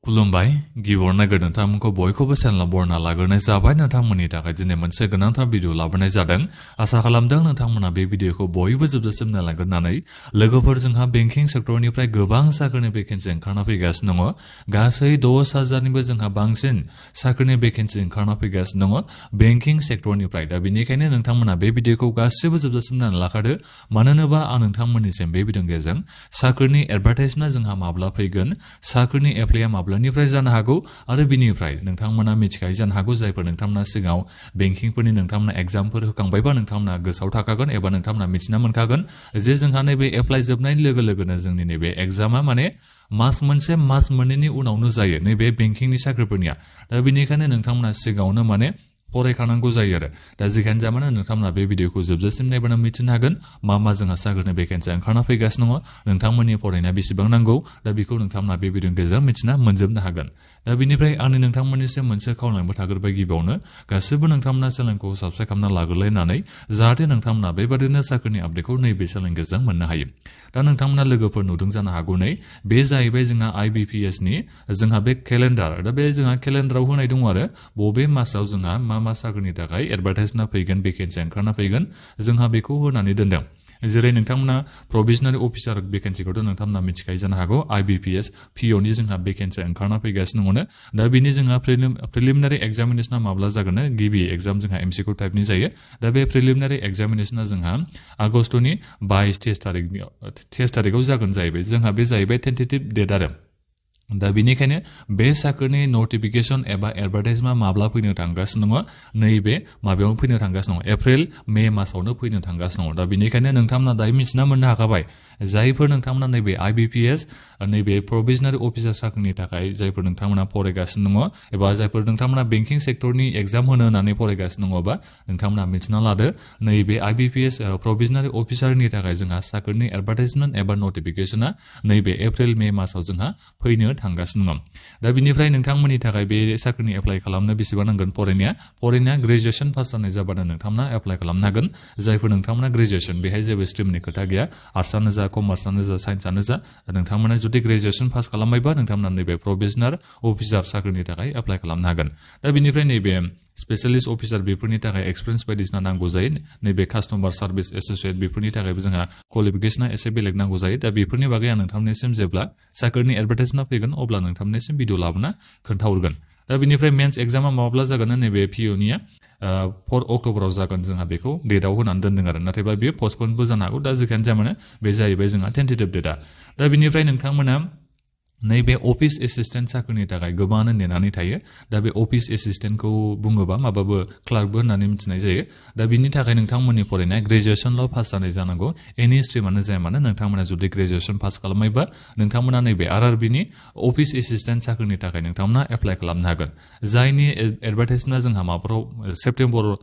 खुलुमबाय गिबियावनो नागिरदों नोंथांमोनखौ बयखौबो चेनेलाव बरना लाग्रोनाय जाबाय नोंथांमोननि थाखाय दिनै मोनसे गोनांथार भिडिअ लाबोनाय जादों आसा खालामदों नोंथांमोना बे भिडिअखौ बयबो जोबजासिम नायलांगोननानै लोगोफोर जोंहा बेंकिं सेक्टरनिफ्राय गोबां साख्रिनि भेकेन्सि ओंखारना फैगासिनो दङ गासै 60,000निबो जोंहा बांसिन साख्रिनि भेकेन्सि ओंखारना फैगासिनो दङ बेंकिं सेक्टरनिफ्राय दा बेनिखायनो नोंथांमोना बे भिडिअखौ गासिबो जोबजासिम नायना लाखादो मानो होनोबा आं नोंथांमोननिसिम बे भिडिअनि गेजेरजों साख्रिनि एडभार्टाइजमेन्टआ जोंहा माब्ला फैगोन साख्रिनि एप्लाइआ माब्लानिफ्राय जानो हागौ आरो बिनिफ्राय नोंथांमोना मिथिखायो जानो हागौ जायफोर नोंथांमोना सिगाङाव बेंकिंफोरनि नोंथांमोना एग्जामफोर होखांबायबा नोंथांमोना गोसोआव थाखागोन एबा नोंथांमोना मिथिना मोनखागोन जे जोंहा नैबे एप्लाइ जोबनायनि लोगो लोगोनो जोंनि नैबे एग्जामा माने मास मोनसे मास मोननैनि उनावनो जायो नैबे बेंकिंनि साख्रिफोरनिया दा बेनिखायनो नोंथांमोना सिगाङावनो माने फरायखानांगौ जायो आरो दा जिखियानो जामानो नोंथांमोना बे भिडिअखौ जोबजासिम नायबानो मिथिनो हागोन मा जोंहा साख्रिनि भेकेन्सि ओंखारना फैगासिनो दङ नोंथांमोननि फरायनाया बेसेबां नांगौ दा बेखौ नोंथांमोना बे भिडिअनि गेजेरजों मिथिना मोनजोबनो हागोन दा बेनिफ्राय आंनि नोंथांमोननिसिम मोनसे खावलायनोबो थाग्रोबाय गिबियावनो गासिबो नोंथांमोना चेनेलखौ साबस्क्राइब खालामना लाग्रोलायनानै जाहाथे नोंथांमोना बेबादिनो साख्रिनि आपडेटखौ नैबे चेनेलनि गेजेरजों मोननो हायो दा नोंथांमोना लोगोफोर नुदों जानो हागौ नै बे जाहैबाय जोंहा IBPS नि जोंहा बे केलेन्डार दा बे जोंहा केलेन्डाराव होनाय दङ आरो बबे मासाव जोंहा मा साख्रिनि थाखाय एडभार्टाइजमेन्ट फैगोन भेकेन्सि ओंखारना फैगोन जोंहा बेखौ होनानै दोनदों जेरै नोंथांमोना प्रोभिजनाल अफिसार भेकेन्सिखौथ' नोंथांमोना मिथिखायो जानो हागौ IBPS PO नि जोंहा भेकेन्सि ओंखारना फैगासिनो दङ दा बिनि जोंहा प्रिलिमिनारि एग्जामिनेसना माब्ला जागोन गिबि एग्जाम जोंहा MCQ टाइपनि जायो दा बे प्रिलिमिनारि एग्जामिनेसना जोंहा आगस्टनि 22 थारिखआव जागोन जाहैबाय जोंहा बे जाहैबाय टेन्टेटिभ डेट आरो दा बेनिखायनो बे साख्रिनि नटिफिकेशन एबा एडभार्टाइजमेन्टआ माब्ला फैनो थांगासिनो दङ नैबे माबायावनो फैनो थांगासिनो दङ एप्रिल मे मासावनो फैनो थांगासिनो दङ दा बेनिखायनो नोंथांमोना दायो मिथिना मोननो हाखाबाय जायफोर नोंथांमोना नैबे IBPS नैबे प्रोभिजनाल अफिसार साख्रिनि थाखाय जायफोर नोंथांमोना फरायगासिनो दङ एबा जायफोर नोंथांमोना बेंकिं सेक्टरनि एग्जाम होनो होननानै फरायगासिनो दङबा नोंथांमोना मिथिना लादो नैबे IBPS प्रोभिजनाल अफिसारनि थाखाय जोंहा साख्रिनि एडभार्टाइजमेन्ट एबा नटिफिकेशना नैबे एप्रिल मे मासाव जोंहा फैनो थांगासिनो दङ दा बिनिफ्राय नोंथांमोननि थाखाय बे साख्रिनि एप्लाइ खालामनो बेसेबां नांगोन फरायनाया ग्रेजुएसन पास जानाय जाबानो नोंथांमोना एप्लाइ खालामनो हागोन जायफोर नोंथांमोना ग्रेजुएसन बेहाय जेबो स्ट्रिमनि खोथा गैया आर्ट्सआनो जा कमार्सआनो जा साइन्सआनो जा नोंथांमोना जुदि ग्रेजुएसन पास खालामबायबा नोंथांमोना नैबे प्रोभिजनाल अफिसार साख्रिनि थाखाय एप्लाइ खालामनो हागोन दा बिनिफ्राय नैबे स्पेशलिस्ट अफिसार बेफोरनि थाखाय एक्सपिरियेन्स बायदिसिना नांगौ जायो नैबे कास्टमार सार्भिस एसोसिएट बेफोरनि थाखायबो जोंहा क्वालिफिकेशना एसे बेलेग नांगौ जायो दा बेफोरनि बागै आं नोंथांमोननिसिम जेब्ला साख्रिनि एडभार्टाइजमेन्ट फैगोन अब्ला नोंथांमोननिसिम भिडिअ लाबोना खोन्थाहरगोन दा बिनिफ्राय मेन्स एग्जामा माब्ला जागोन नैबे PO-निया 4 अक्ट'बराव जागोन जोंहा बेखौ डेटआव होनानै दोनदों आरो नाथायबा बेयो पस्टपनबो जानो हागौ दा जेखियानो जाया मानो बे जाहैबाय जोंहा टेन्टेटिभ डेटआ दा बिनिफ्राय नोंथांमोना नैबे अफिस एसिस्टेन्ट साख्रिनि थाखाय गोबाङानो नेनानै थायो दा बे अफिस एसिस्टेन्टखौ बुङोबा माबाबो क्लार्कबो होननानै मिथिनाय जायो दा बिनि थाखाय नोंथांमोननि फरायनाया ग्रेजुएसनल' पास जानाय जानांगौ एनि स्ट्रिमानो जाया मानो नोंथांमोना जुदि ग्रेजुएसन पास खालामबायबा नोंथांमोना नैबे RRB-नि अफिस एसिस्टेन्ट साख्रिनि थाखाय नोंथांमोना एप्लाइ खालामनो हागोन जायनि एडभार्टाइजमेन्टआ जोंहा माबाफोराव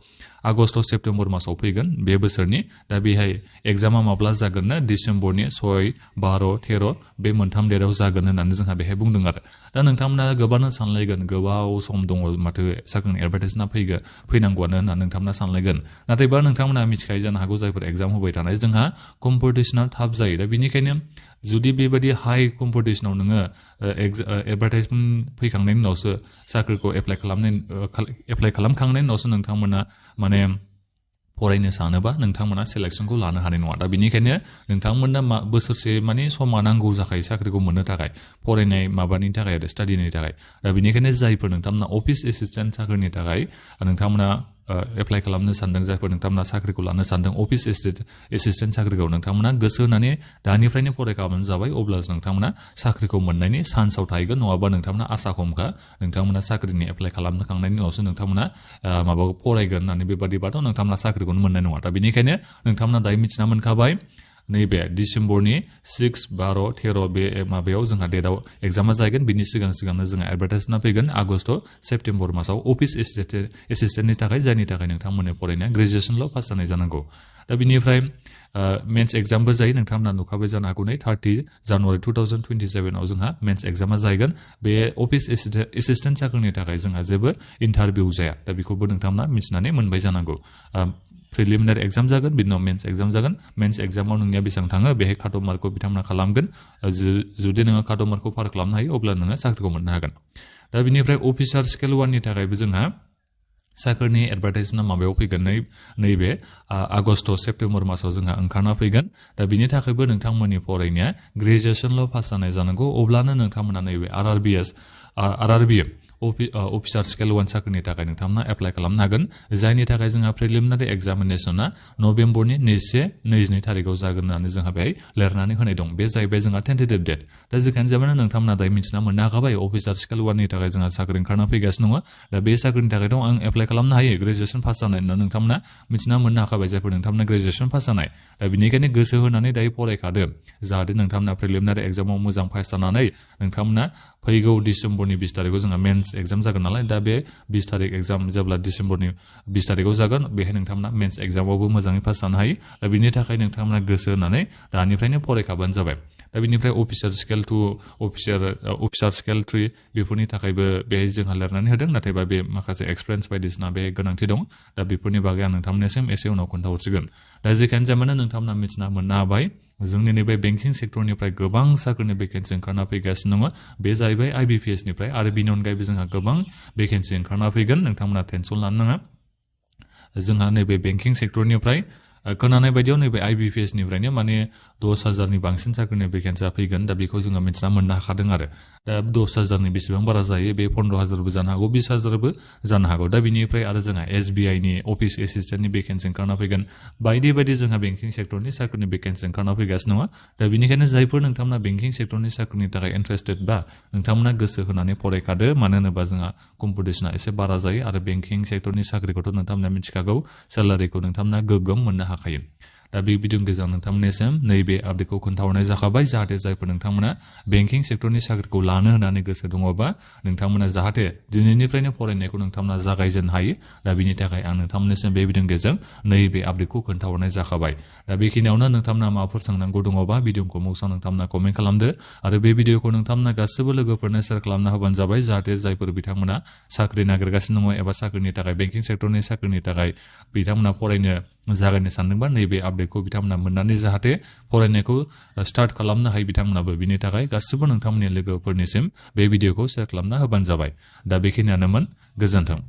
आगस्ट सेप्तेम्बर मासाव फैगोन बे बोसोरनि दा बेहाय एग्जामा माब्ला जागोन ना डिसेम्बरनि 6, 12, 13 बे मोनथाम डेटआव जागोन होननानै जोंहा बेहाय बुंदों आरो दा नोंथांमोना गोबांनो सानलायगोन गोबाव सम दङ माथो साख्रिनि एडभार्टाइजमेन्टआ फैनांगौआनो होनना नोंथांमोना सानलायगोन नाथायबा नोंथांमोना मिथिखायो जानो हागौ जायफोर एग्जाम होबाय थानाय जोंहा कम्पिटिसना थाब जायो दा बेनिखायनो जुदि बेबायदि हाइ कम्पिटिसनाव नोङो एडभार्टाइजमेन्ट फैखांनायनि उनावसो साख्रिखौ एप्लाइ खालामखांनायनि उनावसो नोंथांमोना माने फरायनो सानोबा नोंथांमोना सेलेक्सनखौ लानो हानाय नङा दा बेनिखायनो नोंथांमोना बोसोरसे माने समा नांगौ जाखायो साख्रिखौ मोननो थाखाय फरायनाय माबानि थाखाय आरो स्टाडिनि थाखाय दा बेनिखायनो जायफोर नोंथांमोना अफिस एसिस्टेन्ट साख्रिनि थाखाय नोंथांमोना एप्लाइ खालामनो सानदों जायफोर नोंथांमोना साख्रिखौ लानो सानदों अफिस एसिस्टेन्ट साख्रिखौ नोंथांमोना गोसो होनानै दानिफ्रायनो फरायखाबानो जाबाय अब्लासो नोंथांमोना साख्रिखौ मोननायनि चान्सआव थाहैगोन नङाबा नोंथांमोना आसा खमखा नोंथांमोना साख्रिनि एप्लाइ खालामखांनायनि उनावसो नोंथांमोना माबाखौ फरायगोन होननानै बेबादिबाथ' नोंथांमोना साख्रिखौनो मोननाय नङा दा बेनिखायनो नोंथांमोना दायो मिथिना मोनखाबाय नैबे डिसेम्बरनि 6, 12, 13 बे माबायाव जोंहा डेटआव एग्जामा जागोन बिनि सिगांनो जोंहा एडभार्टाइजमेन्ट फैगोन आगस्ट सेप्तेम्बर मासाव अफिस एसिस्टेन्टनि थाखाय जायनि थाखाय नोंथांमोननि फरायनाया ग्रेजुएसनल' पास जानाय जानांगौ दा बिनिफ्राय मेन्स एग्जामबो जायो नोंथांमोना नुखाबाय जानो हागौ 30 जानुवारि 2027 आव जोंहा मेन्स एग्जामा जागोन बे अफिस एसिस्टेन्ट साख्रिनि थाखाय जोंहा जेबो इन्टारभिउ जाया दा बेखौबो नोंथांमोना मिथिनानै मोनबाय जानांगौ प्रिलिमिनारि एग्जाम जागोन बिनि उनाव मेन्स एग्जाम जागोन मेन्स एग्जामाव नोंनिया बेसेबां थाङो बेहाय काट अफ मार्कखौ बिथांमोना खालामगोन जुदि नोङो काट अफ मार्कखौ पार खालामनो हायो अब्ला नोङो साख्रिखौ मोननो हागोन दा बिनिफ्राय अफिसार स्केल 1 नि थाखायबो जोंहा साख्रिनि एडभार्टाइजमेन्टआ माबायाव फैगोन नैबे आगस्ट सेप्तेम्बर मासाव जोंहा ओंखारना फैगोन दा बिनि थाखायबो नोंथांमोननि फरायनाया ग्रेजुएसनल' पास जानाय जानांगौ अब्लानो नोंथांमोना नैबे RRB अफिसार स्केल 1 साख्रिनि थाखाय नोंथांमोना एप्लाइ खालामनो हागोन जायनि थाखाय जोंहा प्रिलिमिनारि एग्जामिनेसना नभेम्बरनि 22 थारिखआव जागोन होननानै जोंहा बेहाय लिरनानै होनाय दं बे जाहैबाय जोंहा टेन्टेटिभ डेट दा जेखायनो जाबाय नोंथांमोना दायो मिथिना मोननो हाखाबाय अफिसार स्केल 1 नि थाखाय जोंहा साख्रि ओंखारना फैगासिनो दङ दा बे साख्रिनि थाखायथ' आं एप्लाइ खालामनो हायो ग्रेजुएसन पास जानाय होनना नोंथांमोना मिथिना मोननो हाखाबाय जायफोर नोंथांमोना ग्रेजुएसन पास जानाय दा बिनिखायनो गोसो होनानै दायो फरायखादो जाहाथे नोंथांमोना प्रिलिमिनारि एग्जामाव मोजां पास जानानै नोंथांमोना फैगौ डिसेम्बरनि 20 तारिखआव जोंहा मेन्स एग्जाम जागोन नालाय दा बे 20 तारिख एग्जाम जेब्ला डिसेम्बरनि 20 तारिखआव जागोन बेहाय नोंथांमोना मेन्स एग्जामावबो मोजाङै पास जानो हायो दा बिनि थाखाय नोंथांमोना गोसो होनानै दानिफ्रायनो फरायखाबानो जाबाय दा बिनिफ्राय अफिसार स्केल 2 अफिसार स्केल 3 बेफोरनि थाखायबो बेहाय जोंहा लिरनानै होदों नाथायबा बे माखासे एक्सपिरियेन्स बायदिसिना बे गोनांथि दं दा बेफोरनि बागै आं नोंथांमोननिसिम एसे उनाव खोन्थाहरसिगोन दा जेखायनो जामानो नोंथांमोना मिथिना मोननो हाबाय जोंनि नैबे बेंकिं सेक्टरनिफ्राय गोबां साख्रिनि भेकेन्सि ओंखारना फैगासिनो दङ बे जाहैबाय IBPS निफ्राय आरो बिनि अनगायैबो जोंहा गोबां भेकेन्सि ओंखारना फैगोन नोंथांमोना टेनसन लानो नाङा जोंहा नैबे बेंकिं सेक्टरनिफ्राय खोनानाय बायदियाव नैबे IBPS निफ्रायनो माने 10,000नि बांसिन साख्रिनि भेकेन्सिया फैगोन दा बेखौ जोङो मिथिना मोननो हाखादों आरो दा 10,000नि बेसेबां बारा जायो बे 15,000बो जानो हागौ 20,000बो जानो हागौ दा बिनिफ्राय आरो जोंहा SBI नि अफिस एसिस्टेन्टनि भेकेन्सि ओंखारना फैगोन बायदि जोंहा बेंकिं सेक्टरनि साख्रिनि भेकेन्सि ओंखारना फैगासिनो दङ दा बिनिखायनो जायफोर नोंथांमोना बेंकिं सेक्टरनि साख्रिनि थाखाय इन्टारेस्टेड बा नोंथांमोना गोसो होनानै फरायखादो मानो होनोबा जोंहा कम्पिटिशना एसे बारा जायो आरो बेंकिं सेक्टरनि साख्रिखौथ' नोंथांमोना मिथिखागौ सेलारिखौ नोंथांमोना गोगोम मोननो हाखायो दा बे भिडिअनि गेजेराव नोंथांमोननिसिम नैबे आपडेटखौ खोन्थाहरनाय जाखाबाय जाहाथे जायफोर नोंथांमोना बेंकिं सेक्टरनि साख्रिखौ लानो होननानै गोसो दङबा नोंथांमोना जाहाथे दिनैनिफ्रायनो फरायनायखौ नोंथांमोना जागायजेननो हायो दा बिनि थाखाय आं नोंथांमोननिसिम बे भिडिअनि गेजेरजों नैबे आपडेटखौ खोन्थाहरनाय जाखाबाय दा बेखिनियावनो नोंथांमोना माबाफोर सोंनांगौ दङबा भिडिअखौ बक्सआव नोंथांमोना कमेन्ट खालामदो आरो बे भिडिअखौ नोंथांमोना गासिबो लोगोफोरनो शेयार खालामना होबानो जाबाय जाहाथे जायफोर बिथांमोना साख्रि नागिरगासिनो दङ एबा साख्रिनि थाखाय बेंकिं सेक्टरनि साख्रिनि थाखाय बिथांमोना फरायनो जागायनो सानदोंबा नैबे आपडेटखौ बिथांमोना मोननानै जाहाथे फरायनायखौ स्टार्ट खालामनो हायो बिथांमोनाबो बिनि थाखाय गासिबो नोंथांमोननि लोगोफोरनिसिम बे भिडिअखौ शेयार खालामना होबानो जाबाय दा बेखिनियानोमोन गोजोन्थों